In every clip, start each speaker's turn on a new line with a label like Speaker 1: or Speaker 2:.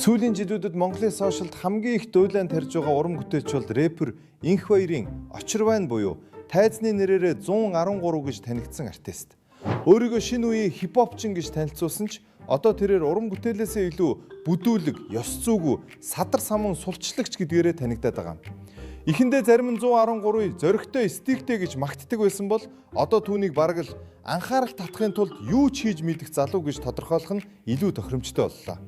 Speaker 1: Сүүлийн жилүүдэд Монголын сошиалд хамгийн их дуйлан тарж байгаа уран бүтээлч бол рэпер Энхбаярын Очирвайн буюу тайзны нэрээрээ 113 гэж танигдсан артист. Өөрийгөө шинэ үеийн хипхопчин гэж танилцуулсан ч одоо тэрээр уран бүтээлээсээ илүү бүдүүлэг, ёс зүйгүй, садар самуун сулчлагч гэдгээрээ танигдаад байгаа юм. Эхэндээ зарим нь 113-ыг зоригтой стиктэй гэж магтдаг байсан бол одоо түүнийг бараг л анхаарал татахын тулд юу ч хийж мэдэх залуу гэж тодорхойлох нь илүү тохиромжтой боллоо.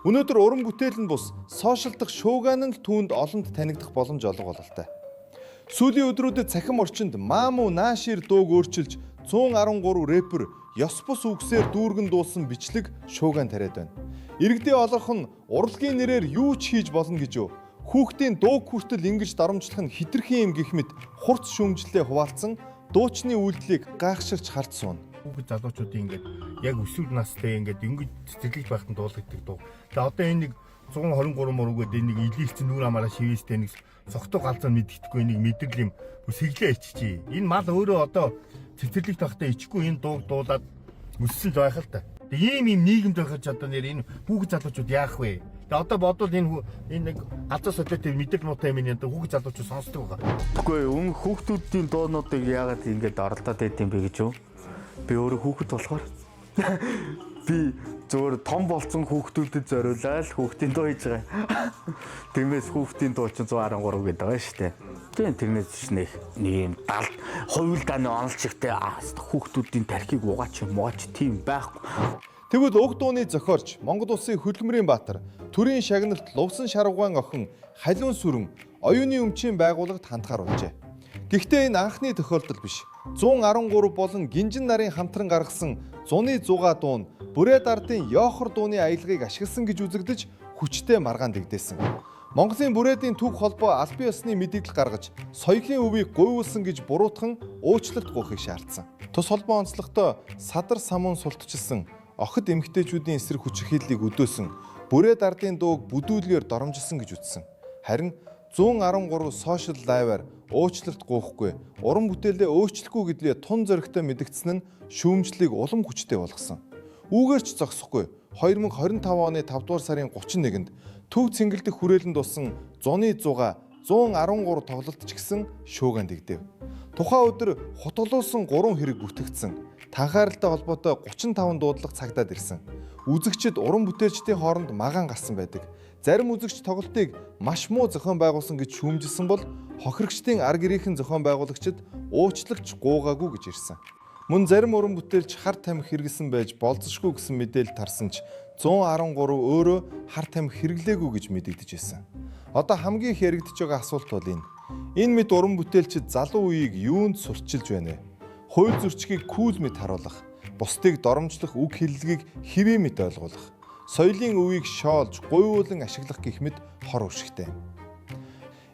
Speaker 1: Өнөөдөр уран бүтээл нь бус сошиал дахь шуугиан нь л түүнд олонд танигдах боломж олго бололтой. Сүүлийн өдрүүдэд цахим орчинд Мааму Наашир дууг өөрчилж 113 рэпер ёс бус үгсээр дүүргэн дуулсан бичлэг шуугиан тариад байна. Иргэдийн олонх нь урлагийн нэрээр юу ч хийж болно гэж юу? Хүүхдийн дууг хүртэл ингэж дарамжлах нь хэтэрхий юм гэх мэт хурц шүүмжлэлээ хуваалцсан дуучны үйлдэлийг гайхширч харж сууна.
Speaker 2: Хүүхэд залуучуудын ингээд яг өсвөр настай ингээд ингэж цэцэрлэгт байхад нь дуулагддаг дуу. Тэгээ одоо энэ нэг 123 муруу гэдэг энэ нэг илийлцэн нүүр амаараа шивээстэй нэг согтуу галзуу мэддэхгүй нэг мэдрэл юм сэглээ иччихье. Энэ мал өөрөө одоо цэцэрлэгт байхдаа ичихгүй энэ дууг дуулаад өссөн л байх л та. Тэгээ ийм ийм нийгэмд байхад ч одоо нэр энэ хүүхэд залуучууд яах вэ? Тэгээ одоо бодвол энэ энэ нэг галзуу солиотой мэдрэл муутай юм энэ одоо хүүхэд залуучууд сонсдог байгаа.
Speaker 3: Тэгэхгүй өмнө хүүхдүүдийн дуунуудыг яагаад ингэж оролдоод байд юм бэ гэж юу? Би өөрөө хүүхэд болохоор би зөвөр том болсон хүүхдүүдэд зориулаад хүүхдийн дуу хийж байгаа. Тэрнээс хүүхдийн дуу чинь 113 гэдэг байгаа шүү дээ. Тийм тэрнээс ч нэг нэг юм дал хувил дааны онол чигтэй хүүхдүүдийн тархийг угаач муугач тийм байхгүй.
Speaker 1: Тэгвэл уг дууны зохиолч Монгол улсын хөдөлмөрийн баатар төрийн шагналт Лувсан шарвгаан охин Халиун сүрэн оюуны өмчийн байгууллагад хандхаар болжээ. Гэхдээ энэ анхны тохиолдол биш. 113 болон Гинжин нарын хамтран гаргасан зуны зугаа дуу нь Бүрээд ардын Йоохор дууны аялгыг ашигласан гэж үзэгдэж хүчтэй маргаан дэгдээсэн. Монголын бүрээдийн төв холбоо албан ёсны мэдээлэл гаргаж соёлын өвийг гуйвуулсан гэж буруутхан уучлалт гуйхыг шаардсан. Тус холбоо онцлогтой садар самуун султчилсан охид эмэгтэйчүүдийн эсрэг хүчирхийллийг өдөөсөн бүрээд ардын дууг бүдүүлгээр доромжилсан гэж үзсэн. Харин 113 сошиал лайваар уучлалт гуйхгүй, уран бүтээлээ өөрчлөхгүй гэдгээ тун зоригтой мэдэгдсэн нь шүүмжлэлийг улам хүчтэй болгосон. Үүгээр ч зогсохгүй 2025 оны 5 дугаар сарын 31-нд Төв цэнгэлдэх хүрээлэнд болсон зуны зугаа 113 тоглолт ч гэсэн шуугиан дэгдэв. Тухайн өдөр хутгалуулсан 3 хэрэг бүртгэгдсэн. Танхааралтай холбоотой 35 дуудлага цагдаад ирсэн. Үзэгчид уран бүтээлчдийн хооронд магаан гарсан байдаг. Зарим үзэгч тоглолтыг маш муу зохион байгуулсан гэж шүүмжилсэн бол хохирогчдын ар гэрийнхэн зохион байгуулагчид уучлалч гуйгаагүй гэж ирсэн. Мөн зарим уран бүтээлч хар тамхи хэрэглэсэн байж болзошгүй гэсэн мэдээлэл тарсан ч 113 өөрөө хар тамхи хэрэглээгүй гэж мэдэгдэж байсан. Одоо хамгийн их яригдж байгаа асуулт бол энэ. Энэ мэт уран бүтээлчид залуу үеийг юунд сурчилж байна вэ? Хууль зөрчгийг кул мэт харуулах, бусдыг доромжлох үг хэллэгийг хэвийн мэт ойлгуулах, соёлын өвийг шоолж, гуйвуулан ашиглах гэх мэт хор хөшигтэй.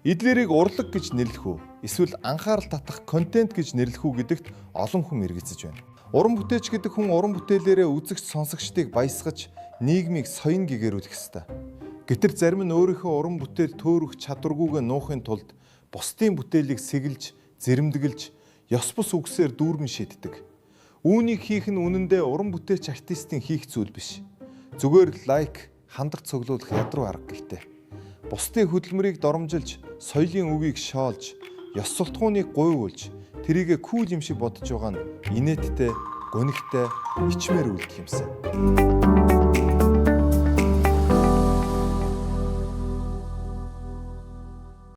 Speaker 1: Эдгээрийг урлаг гэж нэрлэх үү? Эсвэл анхаарал татах контент гэж нэрлэх үү гэдэгт олон хүн эргэлзэж байна. Уран бүтээлч гэдэг хүн уран бүтээлээрээ үзэгч сонсогчдыг баясгаж, нийгмийг соён гэгэрүүлэх ёстой. Гэтэл зарим нь өөрийнхөө уран бүтээл төөрөх чадваргүйгээ нуухын тулд бусдын бүтээлийг сэгэлж, зэрэмдэглэж, ёс бус үгсээр дүүргэн шийддэг. Үүнийг хийх нь үнэндээ уран бүтээлч артистын хийх зүйл биш. Зүгээр л лайк, хандраг цуглуулах ядруу арга гэлтэй. Бусдын хөдөлмөрийг доромжилж, соёлын өвийг шоолж, ёс суртахууныг гуйвуулж, тэрийгэ кул юм шиг бодож байгаа нь инээдтэй, гонигтай, ичмээр үлдэх юмсан.